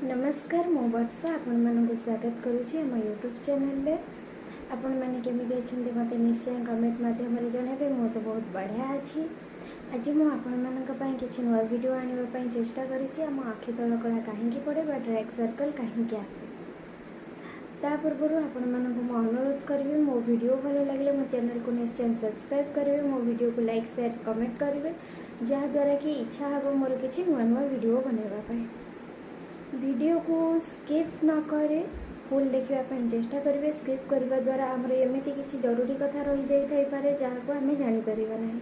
ନମସ୍କାର, ମୁଁ ବର୍ଷା ଆପଣମାନଙ୍କୁ ସ୍ୱାଗତ କରୁଛି ଆମ ୟୁଟ୍ୟୁବ୍ ଚ୍ୟାନେଲରେ। ଆପଣମାନେ କେମିତି ଅଛନ୍ତି, ମୋତେ ନିଶ୍ଚୟ କମେଣ୍ଟ ମାଧ୍ୟମରେ ଜଣାଇବେ। ମୁଁ ତ ବହୁତ ବଢ଼ିଆ ଅଛି। ଆଜି ମୁଁ ଆପଣମାନଙ୍କ ପାଇଁ କିଛି ନୂଆ ଭିଡ଼ିଓ ଆଣିବା ପାଇଁ ଚେଷ୍ଟା କରିଛି। ଆମ ଆଖି ତଳ କଳା କାହିଁକି ପଡ଼େ ବା ଡାର୍କ ସର୍କଲ୍ କାହିଁକି ଆସେ, ତା ପୂର୍ବରୁ ଆପଣମାନଙ୍କୁ ମୁଁ ଅନୁରୋଧ କରିବି, ମୋ ଭିଡ଼ିଓ ଭଲ ଲାଗିଲେ ମୋ ଚ୍ୟାନେଲକୁ ନିଶ୍ଚୟ ସବସ୍କ୍ରାଇବ୍ କରିବେ, ମୋ ଭିଡ଼ିଓକୁ ଲାଇକ୍, ସେୟାର, କମେଣ୍ଟ କରିବେ, ଯାହାଦ୍ୱାରା କି ଇଚ୍ଛା ହେବ ମୋର କିଛି ନୂଆ ନୂଆ ଭିଡ଼ିଓ ବନାଇବା ପାଇଁ। ଭିଡ଼ିଓକୁ ସ୍କିପ୍ ନ କରି ଫୁଲ୍ ଦେଖିବା ପାଇଁ ଚେଷ୍ଟା କରିବେ। ସ୍କିପ୍ କରିବା ଦ୍ୱାରା ଆମର ଏମିତି କିଛି ଜରୁରୀ କଥା ରହିଯାଇଥାଇପାରେ, ଯାହାକୁ ଆମେ ଜାଣିପାରିବା ନାହିଁ।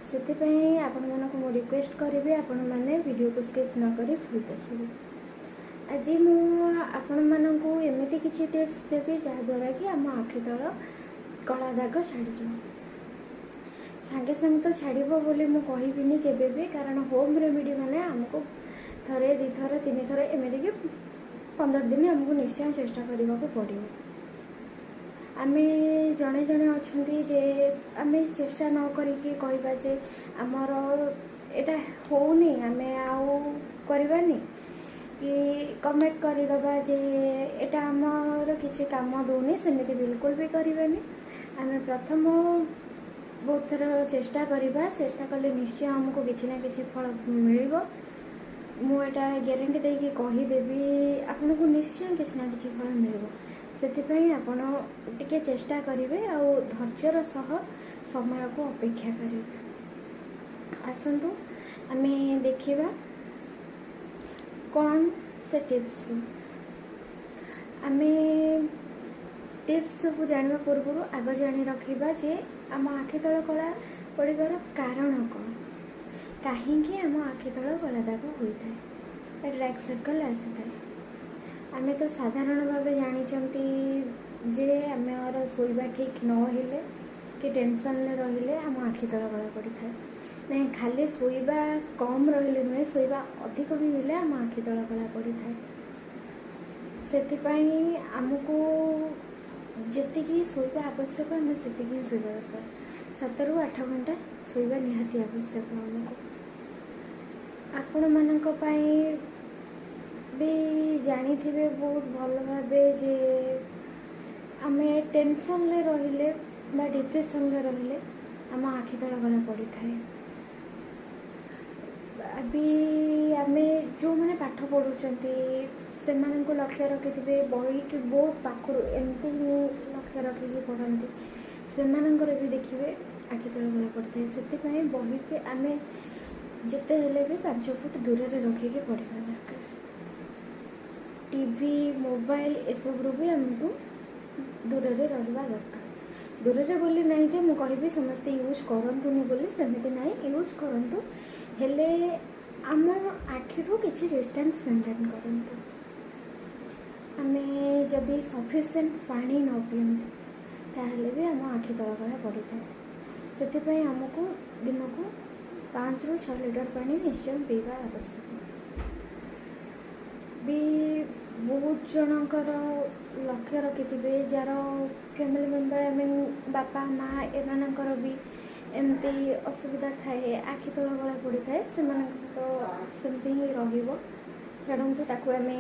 ସେଥିପାଇଁ ଆପଣମାନଙ୍କୁ ମୁଁ ରିକ୍ୱେଷ୍ଟ କରିବି, ଆପଣମାନେ ଭିଡ଼ିଓକୁ ସ୍କିପ୍ ନ କରି ଫୁଲ୍ ଦେଖିବେ। ଆଜି ମୁଁ ଆପଣମାନଙ୍କୁ ଏମିତି କିଛି ଟିପ୍ସ ଦେବି, ଯାହାଦ୍ୱାରା କି ଆମ ଆଖି ତଳ କଳା ଦାଗ ଛାଡ଼ିଯିବ। ସାଙ୍ଗେ ସାଙ୍ଗେ ତ ଛାଡ଼ିବ ବୋଲି ମୁଁ କହିବିନି କେବେ ବି, କାରଣ ହୋମ୍ ରେମିଡ଼ି ମାନେ ଆମକୁ ଥରେ, ଦୁଇଥର, ତିନିଥର, ଏମିତିକି 15 ଦିନ ଆମକୁ ନିଶ୍ଚୟ ଚେଷ୍ଟା କରିବାକୁ ପଡ଼ିବ। ଆମେ ଜଣେ ଜଣେ ଅଛନ୍ତି ଯେ ଆମେ ଚେଷ୍ଟା ନ କରିକି କହିବା ଯେ ଆମର ଏଇଟା ହେଉନି, ଆମେ ଆଉ କରିବାନି, କି କମେଣ୍ଟ କରିଦେବା ଯେ ଏଇଟା ଆମର କିଛି କାମ ଦେଉନି। ସେମିତି ବିଲକୁଲ ବି କରିବାନି। ଆମେ ପ୍ରଥମ ବହୁତ ଥର ଚେଷ୍ଟା କରିବା। ଚେଷ୍ଟା କଲେ ନିଶ୍ଚୟ ଆମକୁ କିଛି ନା କିଛି ଫଳ ମିଳିବ। ମୁଁ ଏଇଟା ଗ୍ୟାରେଣ୍ଟି ଦେଇକି କହିଦେବି ଆପଣଙ୍କୁ, ନିଶ୍ଚୟ କିଛି ନା କିଛି ଫଳ ମିଳିବ। ସେଥିପାଇଁ ଆପଣ ଟିକେ ଚେଷ୍ଟା କରିବେ ଆଉ ଧୈର୍ଯ୍ୟର ସହ ସମୟକୁ ଅପେକ୍ଷା କରିବେ। ଆସନ୍ତୁ ଆମେ ଦେଖିବା କ'ଣ ସେ ଟିପ୍ସ। ଆମେ ଟିପ୍ସ ସବୁ ଜାଣିବା ପୂର୍ବରୁ ଆଗ ଜାଣି ରଖିବା ଯେ ଆମ ଆଖି ତଳ କଳା ପଡ଼ିବାର କାରଣ କ'ଣ, କାହିଁକି ଆମ ଆଖି ତଳ କଳା ଦାଗ ହୋଇଥାଏ ବା ଡାର୍କ ସର୍କଲ୍ ଆସିଥାଏ। ଆମେ ତ ସାଧାରଣ ଭାବେ ଜାଣିଛନ୍ତି ଯେ ଆମର ଶୋଇବା ଠିକ୍ ନ ହେଲେ କି ଟେନସନ୍ରେ ରହିଲେ ଆମ ଆଖି ତଳ କଳା ପଡ଼ିଥାଏ। ନାଇଁ, ଖାଲି ଶୋଇବା କମ୍ ରହିଲେ ନୁହେଁ, ଶୋଇବା ଅଧିକ ବି ହେଲେ ଆମ ଆଖି ତଳ କଳା ପଡ଼ିଥାଏ। ସେଥିପାଇଁ ଆମକୁ ଯେତିକି ଶୋଇବା ଆବଶ୍ୟକ, ଆମେ ସେତିକି ହିଁ ଶୋଇବା ଦରକାର। 7ରୁ 8 ଘଣ୍ଟା ଶୋଇବା ନିହାତି ଆବଶ୍ୟକ ଆମକୁ। ଆପଣମାନଙ୍କ ପାଇଁ ବି ଜାଣିଥିବେ ବହୁତ ଭଲ ଭାବେ ଯେ ଆମେ ଟେନସନ୍ରେ ରହିଲେ ବା ଡିପ୍ରେସନ୍ରେ ରହିଲେ ଆମ ଆଖି ତଳ କଳା ପଡ଼ିଥାଏ। ବି ଆମେ ଯେଉଁମାନେ ପାଠ ପଢ଼ୁଛନ୍ତି, ସେମାନଙ୍କୁ ଲକ୍ଷ୍ୟ ରଖିଥିବେ, ବହିକି ବହୁତ ପାଖରୁ ଏମିତି ହିଁ ଲକ୍ଷ୍ୟ ରଖିକି ପଢ଼ନ୍ତି, ସେମାନଙ୍କର ବି ଦେଖିବେ ଆଖି ତଳ କଳା ପଡ଼ିଥାଏ। ସେଥିପାଇଁ ବହିକି ଆମେ ଯେତେ ହେଲେ ବି 5 ଫୁଟ ଦୂରରେ ରଖିକି ପଢ଼ିବା ଦରକାର। ଟିଭି, ମୋବାଇଲ ଏସବୁରୁ ବି ଆମକୁ ଦୂରରେ ରହିବା ଦରକାର। ଦୂରରେ ବୋଲି ନାହିଁ ଯେ ମୁଁ କହିବି ସମସ୍ତେ ୟୁଜ୍ କରନ୍ତୁନି ବୋଲି, ସେମିତି ନାହିଁ। ୟୁଜ୍ କରନ୍ତୁ, ହେଲେ ଆମର ଆଖିଠୁ କିଛି ଡିଷ୍ଟାନ୍ସ ମେଣ୍ଟେନ୍ କରନ୍ତୁ। ଆମେ ଯଦି ସଫିସିଏଣ୍ଟ ପାଣି ନ ପିଅନ୍ତି, ତାହେଲେ ବି ଆମ ଆଖି ତଳ କଳା ପଡ଼ିଥାଏ। ସେଥିପାଇଁ ଆମକୁ ଦିନକୁ 5ରୁ 6 ଲିଟର ପାଣି ନିଶ୍ଚୟ ପିଇବା ଆବଶ୍ୟକ। ବି ବହୁତ ଜଣଙ୍କର ଲକ୍ଷ୍ୟ ରଖିଥିବେ, ଯାହାର ଫ୍ୟାମିଲି ମେମ୍ବର, I mean ବାପା, ମା, ଏମାନଙ୍କର ବି ଏମିତି ଅସୁବିଧା ଥାଏ, ଆଖି ତଳ କଳା ପଡ଼ିଥାଏ, ସେମାନଙ୍କର ତ ସେମିତି ହିଁ ରହିବ। ଛାଡ଼ନ୍ତୁ ତାକୁ, ଆମେ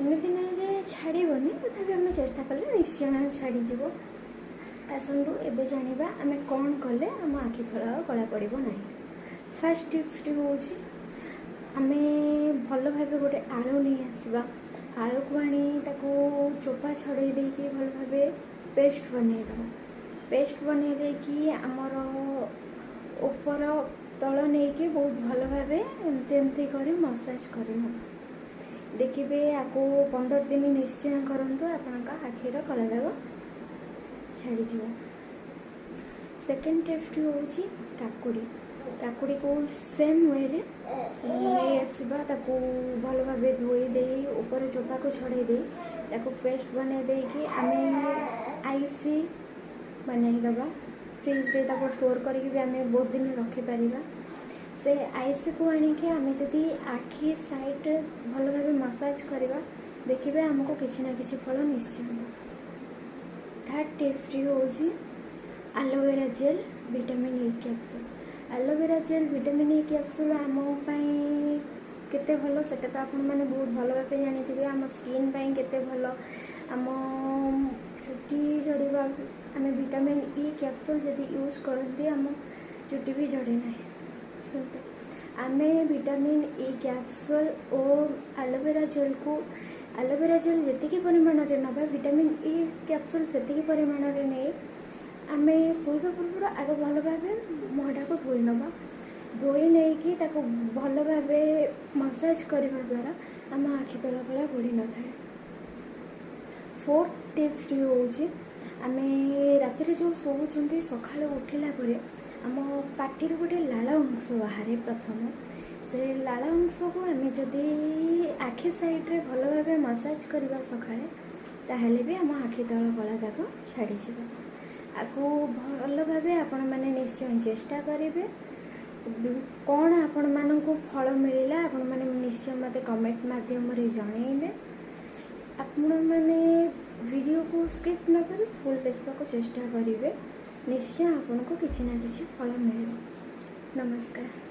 ଏମିତି ନାହିଁ ଯେ ଛାଡ଼ିବନି, ତଥାପି ଆମେ ଚେଷ୍ଟା କଲେ ନିଶ୍ଚୟ ଛାଡ଼ିଯିବ। ଆସନ୍ତୁ ଏବେ ଜାଣିବା ଆମେ କ'ଣ କଲେ ଆମ ଆଖି ତଳ ଆଉ କଳା ପଡ଼ିବ ନାହିଁ। ଫାର୍ଷ୍ଟ ଟିପ୍ସଟି ହେଉଛି, ଆମେ ଭଲ ଭାବେ ଗୋଟେ ଆଳୁ ନେଇ ଆସିବା। ଆଳୁକୁ ଆଣି ତାକୁ ଚୋପା ଛଡ଼େଇ ଦେଇକି ଭଲ ଭାବେ ପେଷ୍ଟ ବନେଇଦେବା। ପେଷ୍ଟ ବନେଇ ଦେଇକି ଆମର ଉପର ତଳ ନେଇକି ବହୁତ ଭଲ ଭାବେ ଏମିତି ଏମିତି କରି ମସାଜ କରିନେବା। ଦେଖିବେ, ଆକୁ 15 ଦିନ ନିଶ୍ଚୟ କରନ୍ତୁ, ଆପଣଙ୍କ ଆଖିର କଳା ଦାଗ ଛାଡ଼ିଯିବ। ସେକେଣ୍ଡ ଟିପ୍ସଟି ହେଉଛି କାକୁଡ଼ି। କାକୁଡ଼ିକୁ ସେମ୍ ୱେରେ ନେଇ ଆସିବା। ତାକୁ ଭଲ ଭାବେ ଧୋଇ ଦେଇ, ଉପରେ ଚୋପାକୁ ଛଡ଼େଇ ଦେଇ, ତାକୁ ପେଷ୍ଟ ବନେଇ ଦେଇକି ଆମେ ଆଇସି ବନେଇଦେବା। ଫ୍ରିଜରେ ତାକୁ ଷ୍ଟୋର୍ କରିକି ବି ଆମେ ବହୁତ ଦିନ ରଖିପାରିବା। ସେ ଆଇସିକୁ ଆଣିକି ଆମେ ଯଦି ଆଖି ସାଇଡ଼ରେ ଭଲ ଭାବେ ମସାଜ କରିବା, ଦେଖିବେ ଆମକୁ କିଛି ନା କିଛି ଫଳ ନିଶ୍ଚୟ ଦେବ। ଥାର୍ଡ଼ ଟିପ୍ସଟି ହେଉଛି aloe vera gel, vitamin E capsule. Aloe vera gel, vitamin E capsule ଆମ ପାଇଁ କେତେ ଭଲ, ସେଟା ତ ଆପଣମାନେ ବହୁତ ଭଲ ଭାବେ ଜାଣିଥିବେ। ଆମ ସ୍କିନ୍ ପାଇଁ କେତେ ଭଲ, ଆମ ଚୁଟି ଝଡ଼ିବା, ଆମେ ଭିଟାମିନ୍ ଇ କ୍ୟାପସୁଲ୍ ଯଦି ୟୁଜ୍ କରନ୍ତି, ଆମ ଚୁଟି ବି ଝଡ଼େ ନାହିଁ। ସେମିତି ଆମେ ଭିଟାମିନ୍ ଇ କ୍ୟାପସୁଲ୍ ଓ ଆଲୋଭେରା ଜେଲ୍କୁ, ଆଲୋଭେରା ଜେଲ୍ ଯେତିକି ପରିମାଣରେ ନେବା, ଭିଟାମିନ୍ ଇ କ୍ୟାପସୁଲ୍ ସେତିକି ପରିମାଣରେ ନେଇ ଆମେ ଶୋଇବା ପୂର୍ବରୁ ଆଗ ଭଲ ଭାବେ ମୁହଁଟାକୁ ଧୋଇ ନେବା। ଧୋଇ ନେଇକି ତାକୁ ଭଲ ଭାବେ ମସାଜ କରିବା ଦ୍ୱାରା ଆମ ଆଖି ତଳ କଳା ବଢ଼ିନଥାଏ। ଫୋର୍ଥ ଟିପ୍ସଟି ହେଉଛି, ଆମେ ରାତିରେ ଯେଉଁ ଶୋଉଛନ୍ତି, ସକାଳୁ ଉଠିଲା ପରେ ଆମ ପାଟିରୁ ଗୋଟେ ଲାଳ ଅଂଶ ବାହାରେ ପ୍ରଥମ। ସେ ଲାଳ ଅଂଶକୁ ଆମେ ଯଦି ଆଖି ସାଇଡ଼୍ରେ ଭଲ ଭାବେ ମସାଜ କରିବା ସକାଳେ, ତାହେଲେ ବି ଆମ ଆଖି ତଳ କଳା ଦାଗ ଛାଡ଼ିଯିବ। ଆକୁ ଭଲ ଭାବେ ଆପଣମାନେ ନିଶ୍ଚୟ ଚେଷ୍ଟା କରିବେ। କ'ଣ ଆପଣମାନଙ୍କୁ ଫଳ ମିଳିଲା, ଆପଣମାନେ ନିଶ୍ଚୟ ମୋତେ କମେଣ୍ଟ ମାଧ୍ୟମରେ ଜଣେଇବେ। ଆପଣମାନେ ଭିଡ଼ିଓକୁ ସ୍କିପ୍ ନ କରି ଫୁଲ୍ ଦେଖିବାକୁ ଚେଷ୍ଟା କରିବେ। ନିଶ୍ଚୟ ଆପଣଙ୍କୁ କିଛି ନା କିଛି ଫଳ ମିଳିବ। ନମସ୍କାର।